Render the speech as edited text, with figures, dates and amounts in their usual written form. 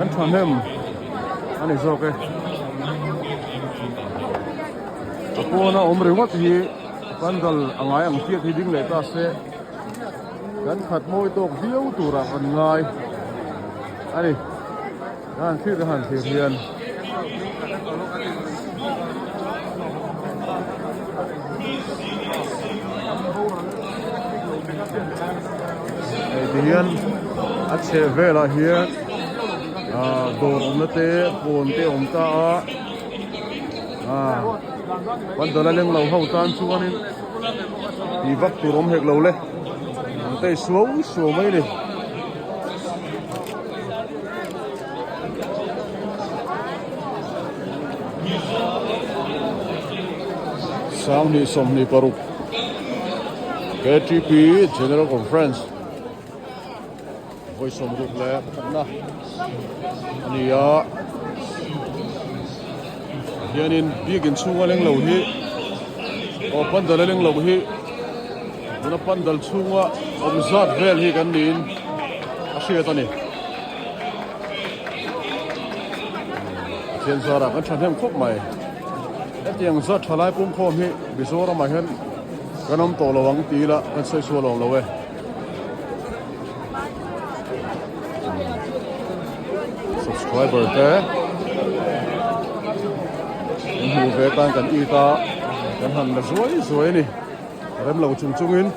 Kan thahnem a ni zawk e. A pawna awm ringawt hi pandal a ngai ang chiat hi ding leh ta se kan khat mawi tawk viau turah kan ngai a ni. Ka han thlir ka han thlir hian hei ti hian a chheh velah hian ah dawr awmna te pawn te a awm ta a ah pandal a leng lo ho tan chuanin tih vak tur awm hek lo le an tei suau suau mai a ni. Sanghnih 26 KTP General Conference vawi 60 leh pakhatna a ni a hianin biakin chhunga leng lo hi aw pandal a leng lo hi tuna pandal chhunga awm zat vel hi kan niin a hriat a ni. Pathian zarah kan thahnem khawp mai. Hetiang zat thalai pumkhawm hi Mizoramah hian kan awm tawh lo ang ti ila kan sawi sual awm lo e. Subscriber te in hmuh ve tan kan it a, kan han la zuai zuai a ni. Rem lo chung chungin.